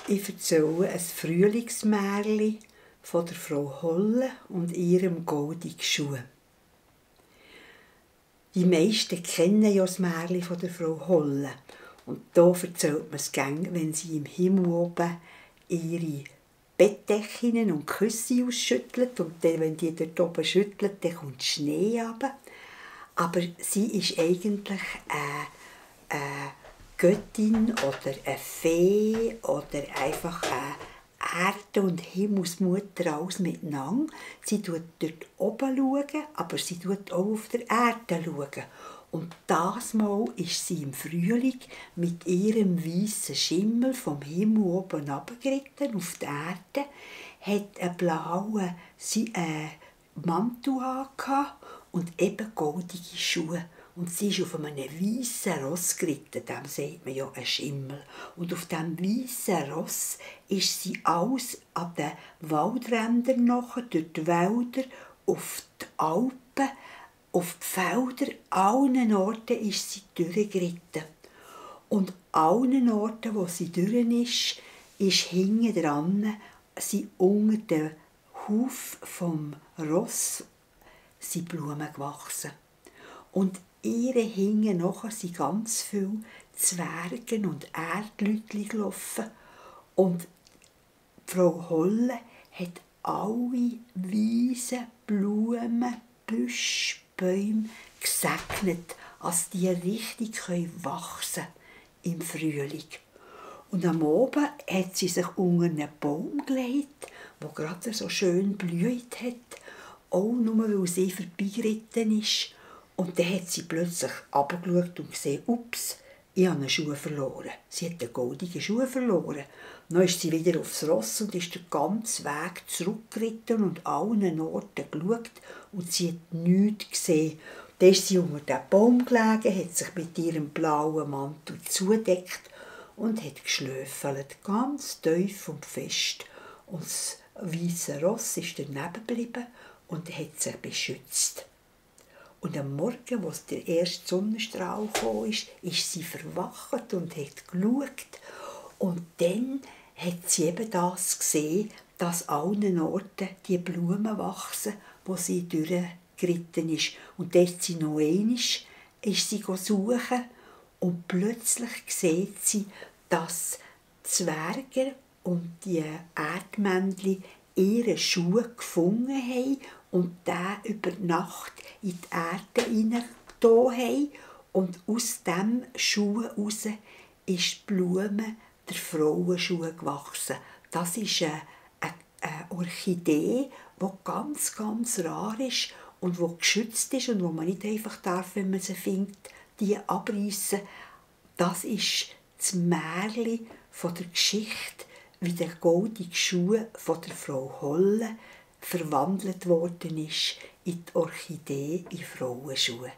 Ich erzähle ein Frühlingsmärchen von der Frau Holle und ihrem goldigen Schuh. Die meisten kennen ja das Märchen von der Frau Holle. Und da erzählt man es gern, wenn sie im Himmel oben ihre Bettdecken und Küsse ausschüttelt. Und dann, wenn die dort oben schüttelt, dann kommt Schnee runter. Aber sie ist eigentlich eine Göttin oder eine Fee oder einfach eine Erde- und Himmelsmutter, alles miteinander. Sie schaut dort oben, aber sie schaut auch auf der Erde. Und das Mal ist sie im Frühling mit ihrem weißen Schimmel vom Himmel oben runtergeritten auf die Erde, hat einen blauen Mantel angehabt und eben goldige Schuhe. Und sie ist auf einem weißen Ross geritten, dem sagt man ja ein Schimmel. Und auf diesem weißen Ross ist sie alles an den Waldrändern nachher, durch die Wälder, auf die Alpen, auf die Felder, allen Orten ist sie durchgeritten. Und allen Orten, wo sie durch ist hinten dran, sind unter dem Huf vom Ross sind Blumen gewachsen. Und ihre hinten nachher sind ganz viele Zwerge und Erdleute gelaufen. Und Frau Holle hat alle weisen Blumen, Büsche, Bäume gesegnet, dass die richtig wachsen können im Frühling. Und am Abend hat sie sich unter einen Baum gelegt, der gerade so schön blüht hat, auch nur weil sie vorbeigeritten ist. Und dann hat sie plötzlich runtergeschaut und gesehen, ups, ich habe einen Schuh verloren. Sie hat einen goldigen Schuh verloren. Dann ist sie wieder aufs Ross und ist den ganzen Weg zurückgeritten und allen Orten geschaut und sie hat nichts gesehen. Dann ist sie unter dem Baum gelegen, hat sich mit ihrem blauen Mantel zugedeckt und hat geschlöfelt, ganz tief und fest. Und das weisse Ross ist daneben geblieben und hat sich beschützt. Und am Morgen, als der erste Sonnenstrahl kam, ist sie verwacht und hat geschaut. Und dann hat sie eben das gesehen, dass an allen Orten die Blumen wachsen, wo sie durchgeritten ist. Und dann ist sie noch einmal suchen und plötzlich sieht sie, dass die Zwerge und die Erdmännchen ihre Schuhe gefunden haben und den über die Nacht in die Erde hineingetan haben. Und aus diesem Schuh heraus ist die Blume der Frauenschuh gewachsen. Das ist eine Orchidee, die ganz, ganz rar ist und die geschützt ist und wo man nicht einfach darf, wenn man sie findet, die abreißen. Das ist das Märchen von der Geschichte, wie der goldige Schuh von der Frau Holle verwandelt worden ist in die Orchidee in Frauenschuhe.